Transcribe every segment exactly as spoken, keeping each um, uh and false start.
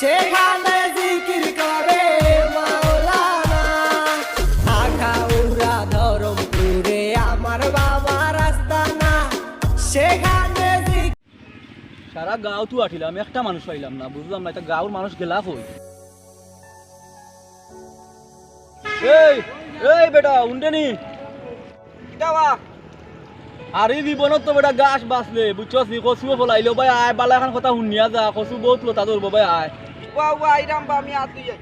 সেখানে জিকির করে মাওলানা। আখাউড়া ধরমপুরে আমার বাবার আস্তানা। সেখানে জিকির সারা গাঁওত আটিলাম, একটা মানুষ পাইলাম না, বুঝলাম না, ইতা গাঁওর মানুষ গেলা কই? এই, এই বেটা, হুনরে নি? কিতা বা? আরে জীবনত তো বেটা ঘাস বাছলে, বুঝছস নি? কচুও ফলাইলো, ভাই আয়, বালা এখান কথা হুনিয়া যা, কচু বউত লতা ধরবো, ভাই আয়। ওয়া, ওয়া, আইরাম বা, আমি আত ধুই আই।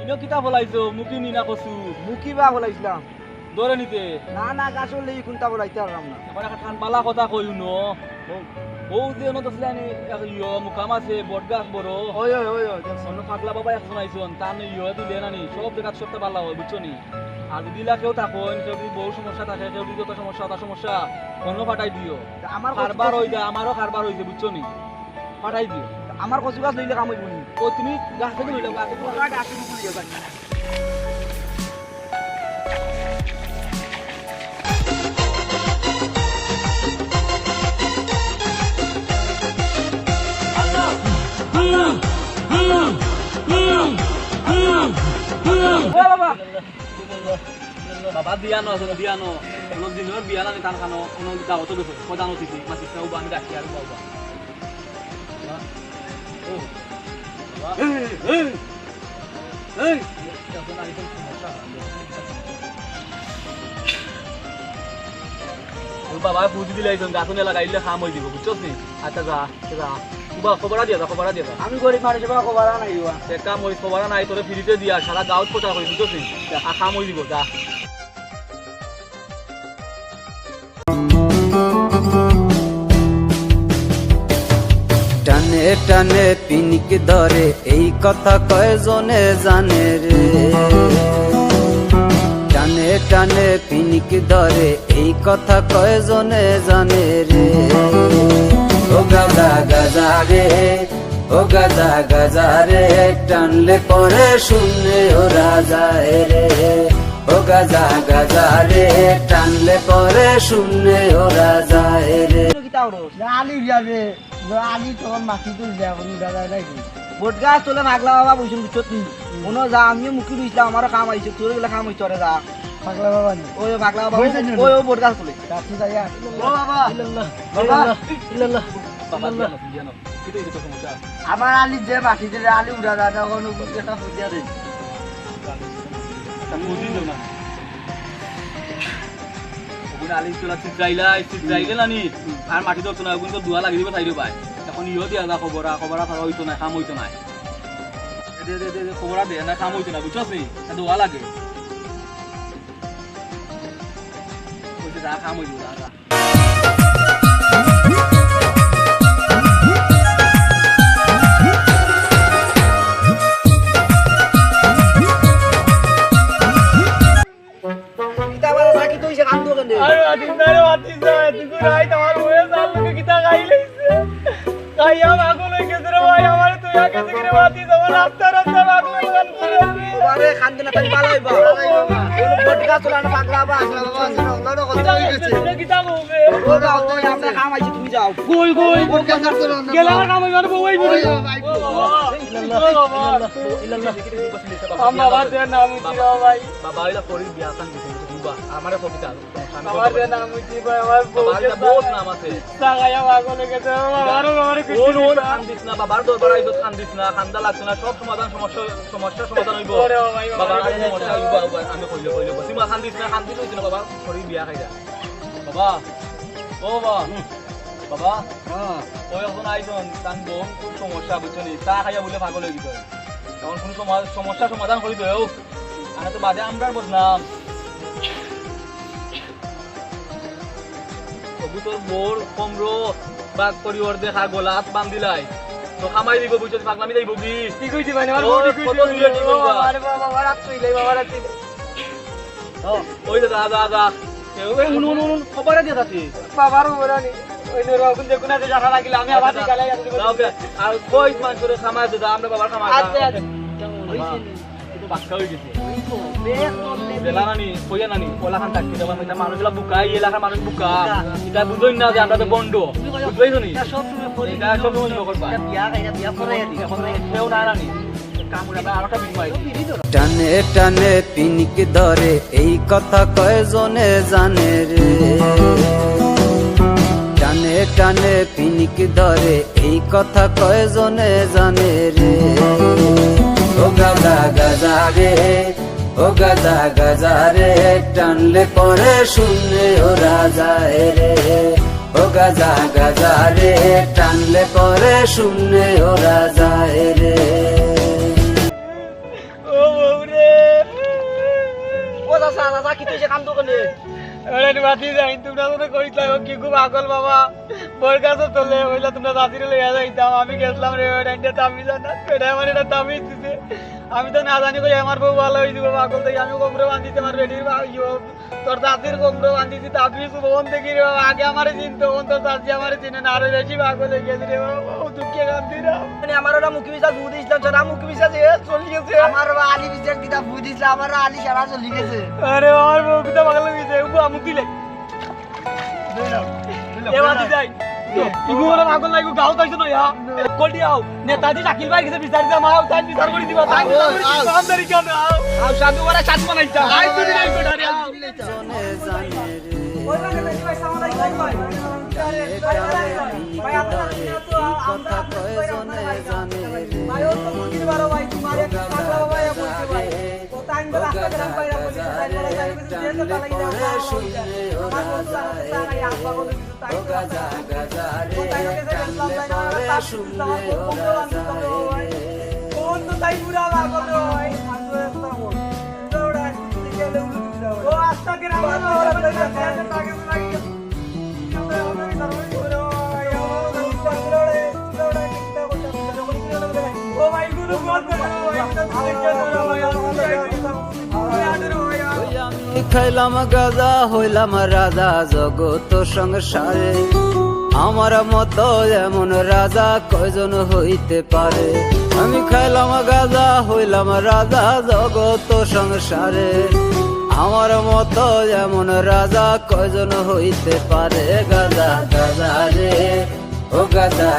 ইনো কিতা ফলাইছো? মুখি নি না কচু? মুখি বা ফলাইছলাম। ধরে নিতে? না, না, ঘাসর লাগি কুনটা ফলাইতাম পারলাম না। এখন একটা খান বালা কথা কই হুনো। ও। ও যে অনো দেখছলায় নি, এক ইয়ো মুকাম আছে, বট গাছ বড়। ওই, ওই, ওই, ওই, দেখছি। অনো পাগলা বাবা একজন আইছইন, তান ইয়ো দিলে না নি, সব জাগাত সবটা বালা অয়, বুঝছো নি? আর যদি ইলা কেউ থাকইন, কেউ যদি বউর সমস্যা থাকে, কেউ যদি যত সমস্যা, অতা সমস্যা, অনো পাঠাই দিও। তা আমার কচু কারবার অই যায়, আমারও কারবার অইছে, বুঝছো নি? পাঠাই দিও। আমার কচু গাছ লইলে কাম অইবো নি? ও তুমি গাছ থেকে লইলাও, গাছ থেকে লইলাও। গাছ থেকে লইলাও। ও বাবা। বাবা, বিয়া নু আছে, বিয়া নু। অনো দিনর বিয়া না নি, তান খানো, অনো দাওয়াতো গেছে, প্রধান অতিথি, মাতিস না, ও বা আমি ডাকি আর বাবা। ও, বাবা। এই, এই, এই। ও বাবা, বুঝি দিলে একজন গাছ লাগাইলে কাম অই দিব, বুঝছস নি? আচ্ছা, যা, যা। ও বাবা, খবর দিয়া যা, খবর দিয়া যা। আমি গরিব মানুষ, বাবা, খবর নাই, বাবা। এক কাম অই, খবর নাই, তোরে ফ্রিতে দিয়া, সারা গাঁওত প্রচার করি, বুঝছস নি? যা, আর কাম অই দিব, যা। টানে টানে পিনিক ধরে, এই কথা কয়জনে জানে রে। টানে টানে পিনিক ধরে, এই কথা কয়জনে জানে রে। ও গাজা গাজা রে, ও গাজা গাজা রে, টানলে পরে শূন্যে ওরা যায় রে। ও গাজা গাজা রে, টানলে পরে শূন্যে ওরা যায় রে। কিতা করস? না, আলি উড়িয়াবে। না, আলি তখন মাটি তুল দেয়া, কোনো উড়া যায় নাকি? বট গাছ তলে পাগলা বাবা বইছইন, বুঝছত নি? হুম। মনো যা, আমিও মুখি রইছিলাম, আমারও কাম আইছে, তোর গেলে কাম অইতো রে, যা। পাগলা বাবা নি? ওই পাগলা বাবা, বইছে নি? ওই, ওই বট গাছ তলে। রাত্রি যাইয়া। ও বাবা। ইল্লাল্লাহ, বাবা। ইল্লাল্লাহ, ইল্লাল্লাহ, বাবা, ইল্লাল্লাহ। দিয়া না, দিয়া না। কিতা অইছে তোর সমস্যা? আমার আলি যে মাটি দিলে আলি উড়া যায় না, কোনো কিছু একটা ফুদিয়া দেই। একটা ফুদি দেও না। ওগুলো আলি তোলা ছিদ্রাইলা, ছিদ্রাইলে না নি? হুম। আর মাটি ধরতো না, ওগুলো তো দোয়া লাগি দিব চাইরো ভাই। এখন ইয়ো দিয়া যা খবর, আর খবর আর খাওয়া অইতো না, কাম অইতো না। দে, দে, দে, দে, খবর আর দে, না কাম অইতো না, বুঝছস নি? তা দোয়া লাগে। কইছে যা কাম অইতো না, যা। কিতা বালা থাকি তুই সে কান্দো কেনে? আরে বাতিজা রে, বাতিজা, তুই কই রাইত আমার বউয়ে চাল লোকে কিতা খাই লাইছে? খাইয়া পাগল অই গেছে রে ভাই, আমারে তুই আগে থেকে রে বাতিজা, আমার রাস্তা রাস্তা পাগল অই গেছে রে। বাবা রে, কান্দে না, তাই পালাই বা। ওই বট গাছ তোলা না, পাগলা বা। পাগলা বা, পাগলা বা, কথা অই গেছে। কিতা, কিতা বলবে? ও বাবা, ওই আমরা কাম আইছি, তুমি যাও। কই, কই? বট গাছ তোলা না। গেলে আমার কাম অইবো না, বউ অইবো না। ওই বাবা, ইল্লাল্লাহ, ইল্লাল্লাহ। আমার বাবার দেওয়ার নাম কি রে ভাই? বাবা, ওইটা পরির বিয়া খান দিছে, বুঝবা? আমারে কবিতা। আমার যে নাম অইছে ভাই, আমার বউ বাবা, যে এটা বহুত নাম আছে। চা খাইয়া পাগল অই গেছে, বাবা, আরো বাবারে কিছু ওন, ওন, দিবা। কান্দিস না, বাবার দরবার আইছত, কান্দিস না, কান্দা লাগতো না, সব সমাধান, সমস্যা, সমস্যা সমাধান অইবো। ওরে বাবা, বাবা, বাবা, আরে বাবা, সমস্যা অইবো, আইবো, আমি কইলে, কইলে, বসি মা, কান্দিস না, কান্দিস অইছে না, বাবা, শরীর বিয়া খাই যা। বাবা, ও বাবা, হুম। বাবা, হ্যাঁ। ওই এখন আইছন, তান বউ খুব সমস্যা, বুঝছো নি? চা খাইয়া বলে পাগল অই গেছে। এখন কোনো সমা-, সমস্যা সমাধান করি দেও। আরে তো বাদে আমরার বদনাম। তবু তোর বউর কমরো ভাগ করি অর্ধেক আর গলাত বান্ধিলাই। তো কামাই দিব বুঝছস, পাগলামি যাইব কি? ঠিক অইছে ভাই, আমার ও, বউ ঠিক কত অইছে। দূরে ঠিক ও অইবা? বাবা, আরে বাবা, বাবা, রাত তুই লাই, বাবা, রাত তুই লাই। ও, ওই যে দা, দা, দা। এ, ওই হুন, হুন, হুন, হুন, খবরে দিয়ে যাচ্ছি। বাবার খবর আনি। ওই নে, ওগুন দেখুন আছে, জানা লাগিলে আমি আবার আচ্ছা, বিকালে যাচ্ছি। যাও গে। আর কই মানুষরে কামাই দে, আমরা বাবার কামাই আচ্ছা, দাও। আচ্ছা। ওই বাবা। সিন। পাক্কা অই গেছে। বেলা নানি, কইয়া নানি, ওলাখান থাকতে দেবা, এটা মানুষ এলা বুকা, এই এলাকার মানুষ বুকা। এটা বুঝইন না যে আমরা তো বন্ড। বুঝবাইছো নি? এটা সব সময় মনে করবা। এখন কেউ না নানি। কামড়া বা আরোটা বিট মারি। টানে টানে পিনিক ধরে, এই কথা কয়জনে জানে রে। টানে টানে পিনিক ধরে, এই কথা কয়জনে জানে রে। ও গাজা গাজা রে, ও গাজা গাজা রে, টানলে পরে শূন্যে ওরা যায় রে। ও গাজা গাজা রে, টানলে পরে শূন্যে ওরা যায় রে। ও বউ রে। ও চাচা, চাচা, কিতা অইছে, কান্দো কেনে? আরে বাতি যাই, তোমরা তো কইতায়, ও কি খুব আগল বাবা। বরগাছর তলে অইলা তোমরা দাদিরে লইয়া যাইতাম। আমি গেছলাম রে, ওই ডাইনটা তাবিজ আনা। বেটা আমার এটা তাবিজ দিছে। আমি তো না জানি কই আমার বউ ভালা অই যিবো পাগল থাকি। আমি কোমরো বান্ধিছি আমার বেটির বা-, ইয়ো, তোর দাদির কোমরো বান্ধিছি তাবিজ। মন দেখি রে বাবা, আগে আমারে চিনতো, অখন তোর দাদি আমারে চিনে না, আরো বেশি পাগল অই গেছে রে বাবা। ও দুঃখে কান্দি রে। মানে আমার ওরা মুখে মিছা ফু দিছিলাম, সারা মুখে মিছা যে চলি গেছে। আমার ওরা আলি বিচার কিতা ফু দিছিল, আমার ওরা আলি সারা চলি গেছে। আরে আমার বউ কিতা পাগল অই গেছে, ও আমুক দিলে। এ বাতি যাই। তুমি ওরা পাগল লাগো, গাও তাইছো না, ইয়া। কলটি আও। নেতাজি শাকিল ভাই গেছে বিচার দিতে, মাও তাই বিচার করি দিবা, তাই বিচার করি দিবা, আমদারি কেন? আও, সাধু ওরা সাধু বানাইতা। আই তুমি নাই বেটা রে, আও। ভাই, ও তো মুরগির বারো ভাই, তোমার এক পাগলা ভাই বলছে ভাই। ও তাই বলে রাস্তা গেলাম ভাই, বলছে, তাই বলে, তাই বলে, যে তো তালাই দাও, বাবা, ওই যায়। আমার বন্ধু আমার তো তারাই আব্বা বলে কিছু তাই তো আছে। ও তাই বলে গেলাম, তাই না, আমার কাছে আমার বন্ধু বান্ধব সব ভাই। কোন তো তাই বুড়া বাবা বলে, ওই ফালতু একটা বল। ওরা একটু গেলে উঠে যাবে। ও আস্তা গেলাম, আমার বন্ধু বান্ধব তাকে লাগে। আমি খাইলাম গাজা, হইলাম রাজা জগত সংসারে। আমার মতো এমন রাজা কয়জন হইতে পারে? আমি খাইলাম গাজা, হইলাম রাজা জগত সংসারে। আমার মতো এমন রাজা কয়জন হইতে পারে? গাজা গাজা রে, ও গাজা।